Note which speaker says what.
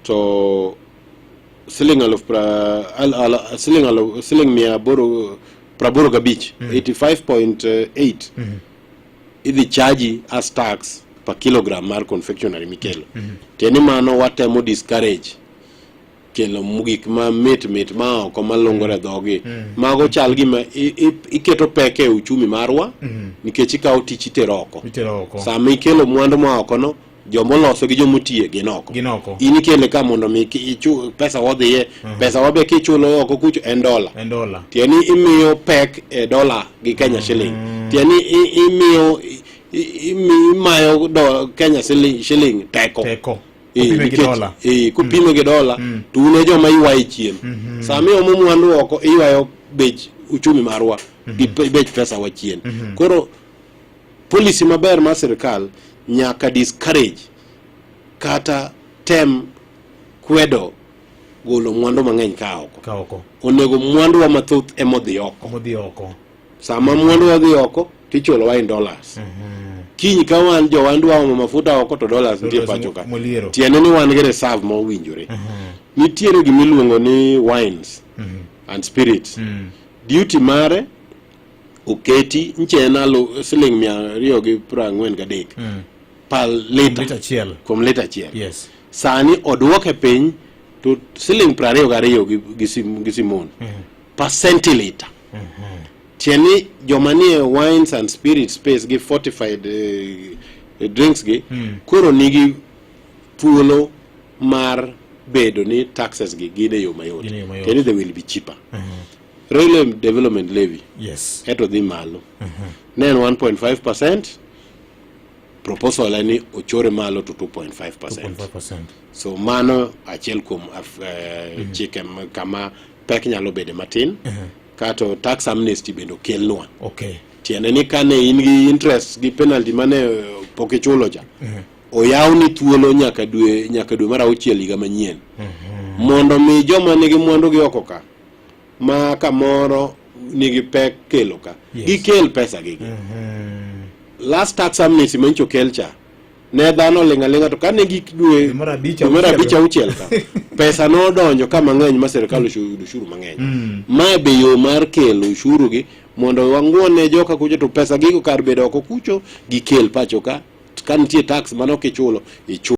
Speaker 1: To siling aluf pra, al, al, siling aluf, siling 885, 85.8 idhi charge as tax per kilogram mar confectionery mikelo. Tiende ni mano watemo discourage kelo gik ma mit mit ma oko malungore e dhogi. Mago chal gima iketo pek e uchumi marwa nikech ikawo tich itero oko.
Speaker 2: Itero oko.
Speaker 1: Sama ikelo mwandu ma oko no, jomoloso gi jomotiye gin oko.
Speaker 2: Gin oko.
Speaker 1: In ikele ka mondo mi pesa wadhiye, pesa wabe kichulo oko kucho en dola.
Speaker 2: En dola.
Speaker 1: Tiende ni imiyo pek e dola gi Kenya shilling. Tiende ni imiyo imayo Kenya shilling teko.
Speaker 2: Teko. Kopime gi dola.
Speaker 1: Kopime gi dola, to un e joma ywaye chien. Sama iomo mwandu oko, iywayo bech uchumi marwa gi bech pesa wa chien. Koro policy maber mar sirikal nyaka discourage kata tem kwedo golo mwandu mang'eny ka oko.
Speaker 2: Ka oko.
Speaker 1: Onego mwandu wa mathoth emodhi oko.
Speaker 2: Modhi oko.
Speaker 1: Sama mwandu wa dhi oko, tichulowa in dollars. Kiny ka wan jowandwa omo mafuta oko to dollars nitie
Speaker 2: Dollars
Speaker 1: pacho ka.
Speaker 2: Moliero.
Speaker 1: Tiende ni wan gi reserve ma owinjore. Nitiere gimiluongo ni wines and spirits. Duty mare oketi nche en siling 243 per lita.
Speaker 2: Lita achiel.
Speaker 1: Kuom lita achiel. Sani oduoke piny to siling 22 gi simon per centiliter. Tiende ni joma nie wines and spirit space gi fortified drinks gi koro nigi thuolo mar bedo ni taxes gi gin e yo mayot.
Speaker 2: Gin e yo mayot.
Speaker 1: Tiende they will be cheaper. Railway Development Levy eto dhi malo. Ne en 1.5%, proposal en ni ochore malo to 2.5%.
Speaker 2: 2.5%.
Speaker 1: So mano achiel kuom chike kama pek nyalo bede matin. Kato tax amnesty bende okelnwa. Tiende ni kane in gi interest gi penalty mane pok ichulo cha, oyawni thuolo nyaka dwe mar auchiel higa manyien. Mondo mi joma nigi mwandu gi oko ka ma kamoro nigi pek kelo ka gikel pesa gi. Last tax amnesty manyicho okel cha ne dhano oling' aling'a, to kane gik dwe
Speaker 2: Dwe mar abich,
Speaker 1: dwe mar
Speaker 2: auchiel.
Speaker 1: abich, auchiel ka pesa nodonjo ka mang'eny ma sirikal oyudo ushuru mang'eny. Mae be yo mar kelo ushuru gi mondo wang'uon ne joka kucho to pesa gigo kar bedo oko kucho gikel pacho ka. Ka nitie tax mane ok ichulo, ichulo.